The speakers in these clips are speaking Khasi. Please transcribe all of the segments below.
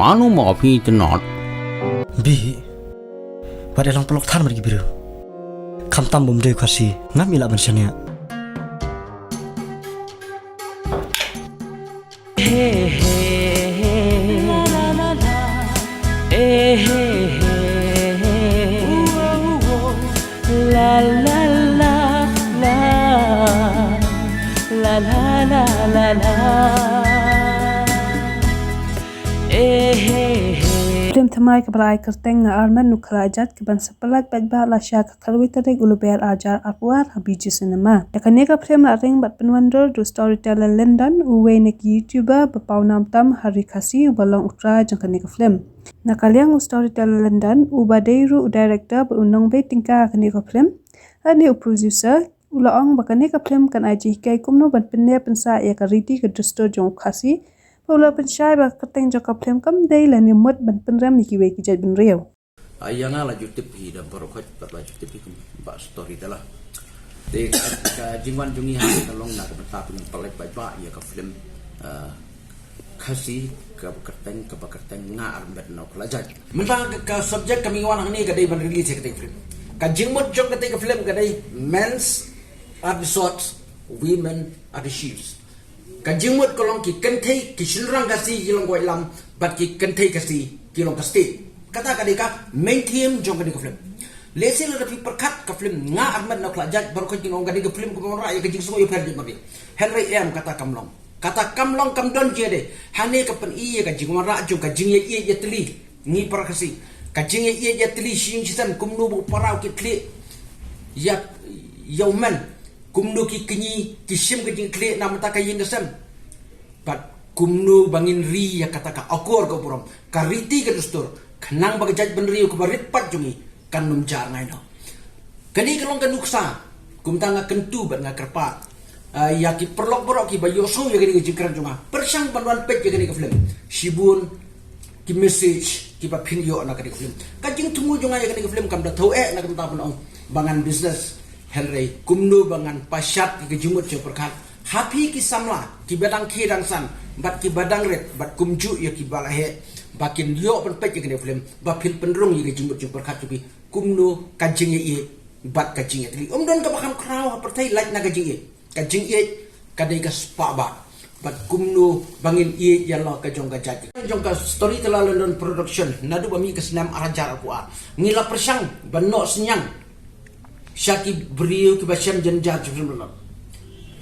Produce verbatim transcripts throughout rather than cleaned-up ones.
Anu ma phi te not. Bi. Wat ïa long pynlong than bad ki briew. Khamtam bym dei u Khasi. Ngam ïa lah ban shaniah. Hey, hey, hey. La, la, la, la. Hey, hey, hey. Ooh, ooh, ooh. La, la, la, la. La, la, la, la, la. Film thymmai kaba la ai kyrteng Nga Armet na u Khlajait kaban sa pyllait paidbah la shah ka khatwei tarik u Lber arhajar arphew ar ha Bijou Cinema. Ïa kane ka film la ring bad pynwandur da u Storyteller Lyndon, uwei na ki YouTuber ba pawnam tam ha ri Khasi uba long u trai jong kane ka film. Na ka liang u Storyteller Lyndon uba dei ruh u director bad u nongbei tyngka ha kane ka film, lane u producer, u la ong ba kane ka film kan ai jinghikai kumno ban pynneh pynsah ïa ka riti ka dustur jong u Khasi. Bad u la pynshai ba ka kyrteng jong ka film kam dei lane mut ban pynrem ïa kiwei ki jaitbynriew. Ïa nga la ju tip hi da baroh khoit bad la ju tip hi kum ba Storyteller. Te ka jingwan jong ngi ha ka long na ka bynta ban pyllait paidbah ïa ka film, ah, Khasi kaba kyrteng, kaba kyrteng Nga Armet na u Khlajait. Mynta ka, ka subject kaba ngi wan hangne ka dei ban release ïa kata ka film. Ka jingmut jong kata ka film ka dei, men's are the swords, women are the shields. Ka jingmut ka long ki kynthei, ki shynrang Khasi ki long ki waitlam, bad ki kynthei Khasi ki long ka state. Kata ka dei ka main theme jong kane ka film. Lehse lada phi pyrkhat ka film Nga Armet na u Khlajait, baroh khoit kin ong ka dei ka film kaba wanrah ïa ka jingsngew ïapher jaitbynriew. Hynrei em, kata kam long. Kata kam long, kam don jingïadei. Hangne ka pyni ïa ka jingwanrah jong ka jingïaieit ïatylli. Ngi para Khasi. Ka jingïaieit ïatylli shi ïing shi sem, kumno ba u para u khlieh ïa, ïa u men. Kumno ki kñi ki shim ka jingkhlieh na bynta ka ïing ka sem. Bad kumno ba ngin ri ïa kata ka akor ka burom, ka riti ka dustur, khnang ba ka jaitbynriew kaba rit pat jong ngi kan ym jar ngai noh. Kane ka long ka nuksa, kumta nga kyntu bad nga kyrpad, ah, ïa ki paralok baroh kiba ïohsngew ïa kane ka jingkren jong nga, pyrshang ban wan peit ïa kane ka film. Shibun ki message kiba phin ïoh na kane ka film. Ka jingthmu jong nga ïa kane ka film kam da thew eh na ka bynta ban ong ba ngan business. Hynrei kumno ba ngan pashat ïa ka jingmut jingpyrkhat ha phi ki samla kiba dang khie dang san bad kiba dang rit bad kumjuh ïa kiba la heh, ba kin ïoh ban peit ïa kane ka film, ba phin pynrung ïa ka jingmut jingpyrkhat jong phi. Kumno ka jingïaieit bad ka jingïatylli. Ym don kaba kham khraw ha pyrthei lait na ka jingïeit. Ka jingïeit ka dei ka spah bah. Bad kumno ba ngin ïeit ïa la ka jong ka jait. Jong ka Storyteller Lyndon Production, naduh ba mih ka snem arhajar arphew ar, ngi la pyrshang ban noh synñiang sha ki briew kiba shem jynjar jong ka film Lyndon.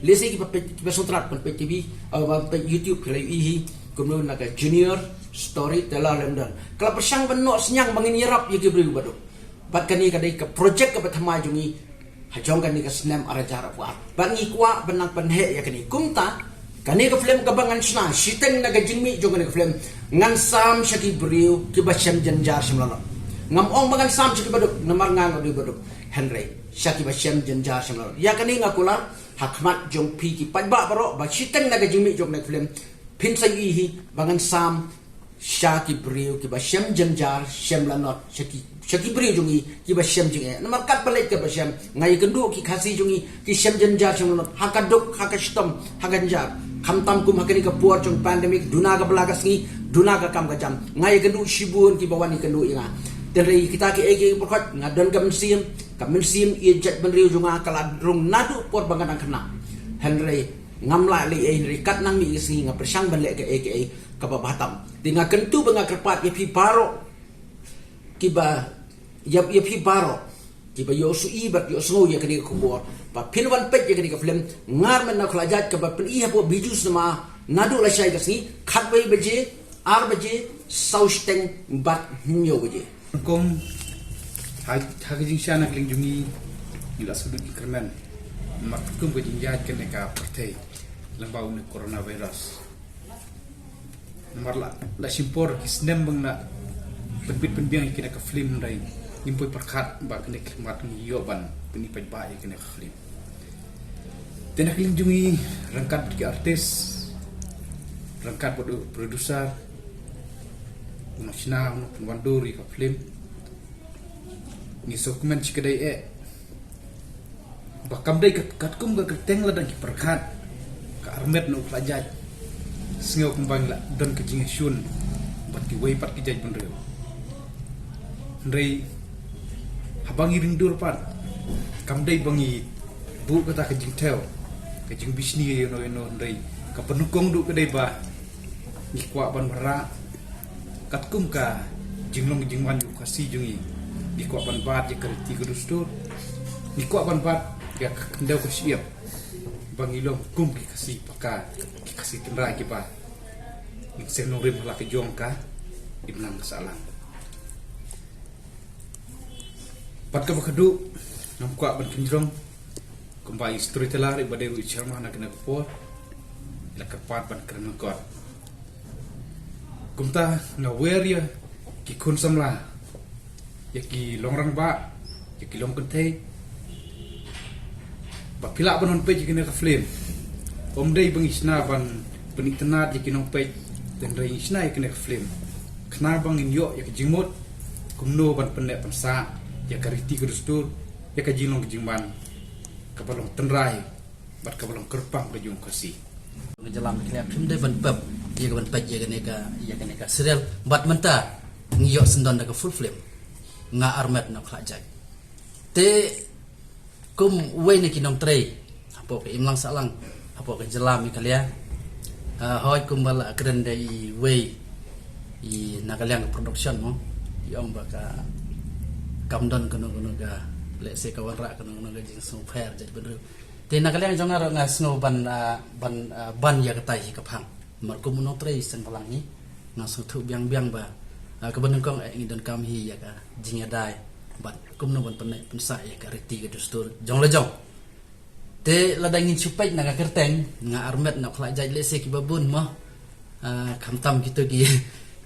Lehse kiba peit, kiba sngewtynnat ban peit T V, eh, ban peit YouTube, ki la ïohi hi kumno na ka Junior Storyteller Lyndon. Ka la pyrshang ban noh synñiang ba ngin ïarap ïa ki briew baduk. Bad kane ka dei ka project kaba thymmai jong ngi ha jong kane ka snem arhajar arphew ar. Bad ngi kwah ban nang pynheh ïa kane. Kumta, kane ka film kaba ngan shna, shiteng na ka jingmih jong kane ka film, ngan sam sha ki briew kiba shem jynjar shem lanot. Ngam ong ba ngan sam sha ki baduk, namar nga nga dei baduk. Hynrei sha kiba shem jynjar shem lanot. Ïa kane nga kular ha khmat jong phi ki paidbah baroh, ba shiteng na ka jingmih jong kane ka film, phin sa ïohi hi ba ngan sam sha ki briew kiba shem jynjar shem lanot, sha ki, sha ki briew jong ngi kiba shem jingeh. Namar katba leit katba shem, nga ïakynduh ki Khasi jong ngi ki shem jynjar shem lanot ha ka duk ha ka shitom ha ka jynjar. Khamtam kum ha kane ka por jong pandemic, duna ka bla ka sngi, duna ka kam ka jam. Nga ïakynduh shibun kiba wan ïakynduh ïa nga. Te hynrei kita kiei kiei baroh khoit nga don ka mynsiem, ka mynsiem ïeit jaitbynriew jong nga ka la rung naduh por ba nga dang khynnah. Hynrei ngam lah leh ei, hynrei kat nang mih ka sngi nga pyrshang ban leh kaei kaei kaba bha tam. Te nga kyntu bad nga kyrpad ïa phi baroh kiba, ïa, ïa phi baroh kiba ïohsngew bad ïohsngew ïa kane ka khubor, ba phin wan peit ïa kane ka film Nga Armet na u Khlajait kaba pyni hapoh Bijou Cinema naduh lashai ka sngi, khatwei baje, ar baje, saw shiteng bad hynñiew baje. Kum ha, ha ka jingshah na ka liang jong ngi, ngi la sngewdon kyrmen namar kum ka jingïaid kane ka pyrthei lyngba une u coronavirus. Namar la, la shim por ki snem ba ngi la pynbit pynbiang ïa kane ka film, hynrei ngim poi pyrkhat ba kane ka khmat ngi ïoh ban pyni paidbah ïa kane ka film. Te na ka liang jong ngi, ryngkat bad ki artist, ryngkat bad u producer, u nongshna, u nongpynwandur ïa ka film, ngi sngewkmen shikatdei eh ba kam dei kat, katkum ka kyrteng lada ngi pyrkhat, Nga Armet na u Khlajait, sngew kumba ngi la don ka jingshun bad kiwei pat ki jaitbynriew. Hynrei haba ngi ring dur pat, kam dei ba ngi buh kata ka jingthew, ka jingbishni ïa ino ino, hynrei kaba nyngkong duh ka dei ba ngi kwah ban wanrah katkum ka jinglong jingman jong u Khasi jong ngi. Ngi kwah ban bat ïa ka riti ka dustur, ngi kwah ban bat ïa ka khyndew ka shyiap, ba ngi long kum ki Khasi paka, ki Khasi tynrai kiba ngin seng nongrim ha la ka jong ka imlang ka sahlang. Bad kaba khadduh, ngam kwah ban kynjrong kumba i storyteller iba dei ruh i chairman ha kane ka por i la kyrpad ban kren lyngkot. Kumta nga wer ïa ki khun samla, ïa ki long rangbah, ïa ki long kynthei, ba phi lah ban wan peit ïa kane ka film. Ym dei ba ngi shna ban pynitynnad ïa ki nongpeit, hynrei ngi shna ïa kane ka film khnang ba ngin ïoh ïa ka jingmut kumno ban pynneh pynsah ïa ka riti ka dustur, ïa ka jinglong ka jingman kaba long tynrai bad kaba long kyrpang ka jong u Khasi. Ka jylla Meghalaya phim dei ban pep ïa ka ban peit ïa kane ka, ïa kane ka serial. Bad mynta ngi ïoh syndon da ka full film Nga Armet na u Khlajait. Te kum uwei na ki nongtrei hapoh ka imlang sahlang hapoh ka jylla Meghalaya, ah, hooid, kumba la kren da iwei i na ka liang ka production mo, i ong ba ka kam don kano kano ka, lehse ka wanrah kano kano ka jingsngewpher jaitbynriew. Te na ka liang jong nga ruh nga sngew ban, ah, ban, ah, ban ïa katai hi ka phang. Namar kum u nongtrei seng bhalang hi, nga sngewthuh biang biang ba, ah, kaba nyngkong eh ngi donkam hi ïa ka jingïadei bad kumno ban pynneh pynsah ïa ka riti ka dustur jong la jong. Te lada ngin shu peit na ka kyrteng Nga Armet na u Khlajait, lehse kiba bun mo, ah, khamtam kito ki,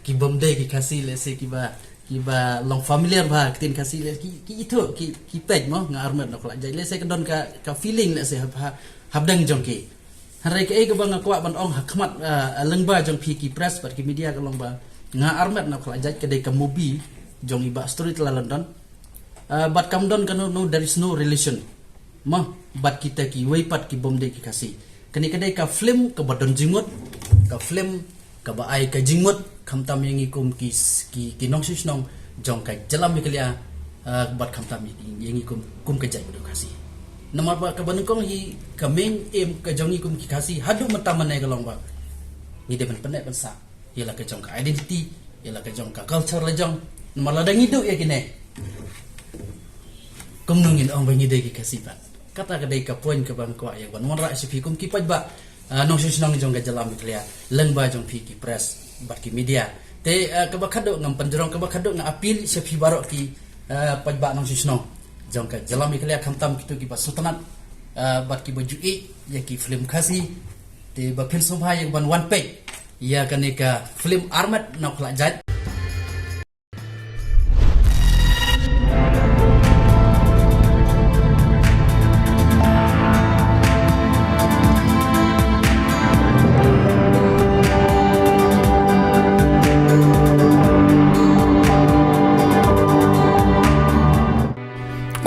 ki bym dei ki Khasi, lehse kiba, kiba long familiar bha ktien Khasi, lehse ki, ki ithuh, ki, ki peit mo, Nga Armet na u Khlajait, lehse ka don ka, ka feeling, lehse hap, hap, hapdeng jong ki. Hynrei kaei kaba nga kwah ban ong ha khmat, ah, lyngba jong phi ki press bad ki media ka long ba Nga Armet na u Khlajait ka dei ka movie jong i Bah Storyteller London. Ah, bad kam don kano, no, there is no relation mo bad kita kiwei pat ki bym dei ki Khasi. Kane ka dei ka film kaba don jingmut, ka film kaba ai ka jingmut khamtam ïa ngi kum ki s-, ki, ki nongshong shnong jong ka jylla Meghalaya, ah, bad khamtam ïa ngi kum, kum ka jaitbynriew Khasi. Namar ba kaba nyngkong hi ka main aim ka jong ngi kum ki Khasi haduh mynta mynne ka long ba ngi dei ban pynneh pynsah ïa la ka jong ka identity, ïa la ka jong ka culture la jong. Namar lada ngi duh ïa kine, kumno ngin ong ba ngi dei ki Khasi pat? Kata ka dei ka point kaba nga kwah ïa ban wanrah sha phi kum ki paidbah, ah, nongshong shnong jong ka jylla Meghalaya, lyngba jong phi ki press bad ki media. Te, ah, kaba khadduh ngam pynjrong, kaba khadduh nga appeal sha phi baroh ki, ah, paidbah nongshong shnong jong ka jylla Meghalaya, khamtam kito kiba sngewtynnat, ah, bad kiba ju ïeit ïa ki film Khasi. Te ba phin sngewbha ïa ban wan peit ïa kane ka film Armet na u Khlajait.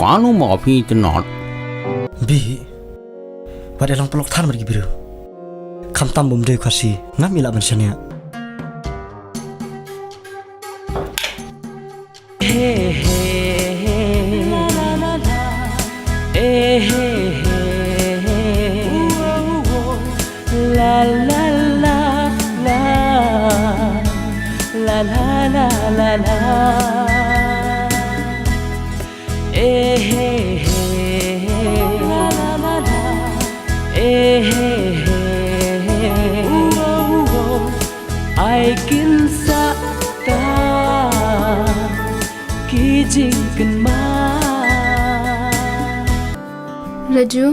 Kano ma phi tynnat? Bi, wat ïa long pynlong than bad ki briew. Khamtam bym dei u Khasi, ngam ïa lah ban shaniah. Ai kin sa ta ki jingkynmaw. Raju,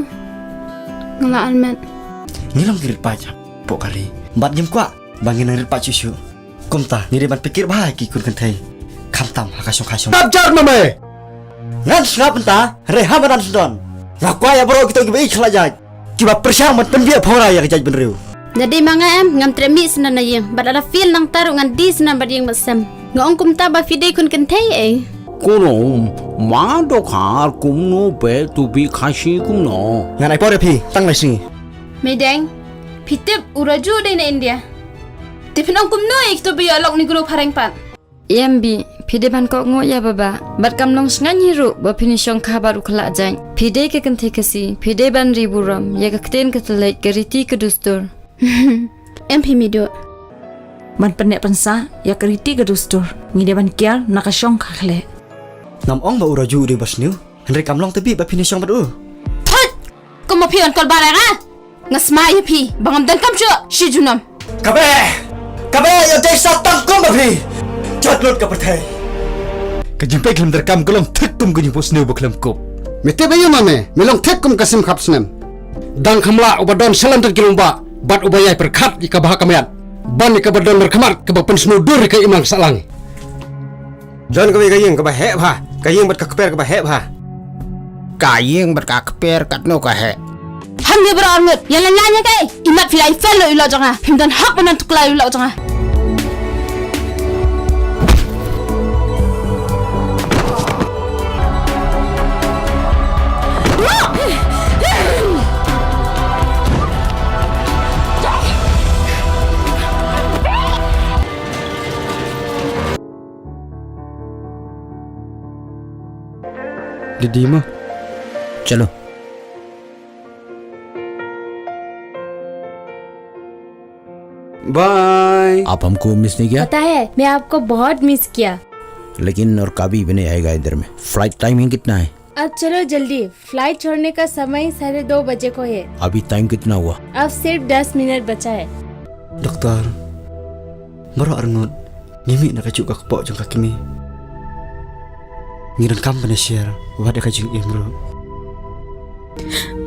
nga la armet. Ngi long ki rit paid hapoh ka ri bad ngim kwah ba ngin nang rit paid shuh shuh. Kumta ngi dei ban pyrkhat bha ïa ki khun kynthei, khamtam ha ka shong ka shong. Stop jar ma me. Ngan sngap mynta, hynrei ha madan sdang nga kwah ïa baroh kito kiba ïeit Khlajait, kiba pyrshang ban pynbiej phongra ïa ka jaitbynriew. Da dei ma nga em, ngam treh mih sdang na ïing, bad lada phi nang taruh ngan die sdang bad ïing bad sem. Nga ong kumta ba phi dei khun kynthei ei. Khublei, ma dokhar kumno peit tu phi Khasi kumno. Ngan ai por ïa phi tang lai sngi. Meideng, phi tip u Raju dei na India. Te phin ong kumno ïa kito ba ïoh lok ne kano phareng pat? Em Bi, phi dei ban kohnguh ïa baba. Bad kam long sngewbha hi ruh ba phin ïa shong kha bad u khlajait. Phi dei ka kynthei Khasi, phi dei ban ri burom ïa ka ktien ka thylliej, ka riti ka dustur. Em phi Mido. Ban pynneh pynsah ïa ka riti ka dustur, ngi dei ban kiar na ka shong ka khleh. Ngam ong ba u Raju u dei ba sniew, hynrei kam long tang ba phin ïa shong bad u. Thut! Kum ma phi wan kol bareng ah. Nga sma ïa phi ba ngam donkam shuh shi junom. Kaba, kaba ïa dei sa tang kum ma phi. Jot lut ka pyrthei. Ka jingpeit khlem treikam ka long thik kum ka jingphohsniew ba khlem kup. Me tip aïu ma me, me long thik kum ka sim khap snem. Dang kham lah uba don shalynter ki long ba, bad uba ïai pyrkhat ïa ka bha ka miat. Ban ïa kaba don markhmat kaba pynsniew dur ïa ka imlang sahlang. Jon kawei ka ïing kaba heh bha. Ka ïing bad ka kper kaba heh bha. Ka ïing bad ka kper katno ka heh. Hangne baroh arngut, ïa la nya nya kai. Imat phi la i fel lo i lok jong nga. Phim don hok ban tukla i lok jong nga. दीदी माँ। चलो। बाय। आप हमको मिस नहीं किया? पता है, मैं आपको बहुत मिस किया। लेकिन और काबी भी नहीं आएगा इधर में। फ्लाइट टाइमिंग कितना है? अब चलो जल्दी, फ्लाइट छोड़ने का समय साढ़े दो बजे को है। अभी टाइम कितना हुआ? अब सिर्फ दस मिनट बचा है। Doktor, baroh arngut ngi mih na kajuh ka kpoh jong ka kmie. Ngi donkam ban ïa share wat ïa ka jingim ruh.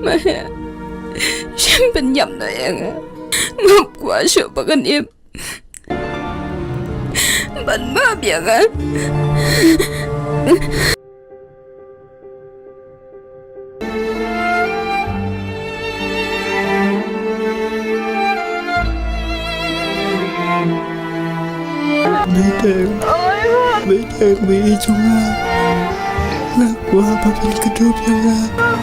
Maya, shim pynïap noh ïa nga. Ngam kwah shuh ba kan im. Ban map ïa nga. Meiteng, Meiteng, Mei jong nga. Nga kwah ba phin kdup ïa nga.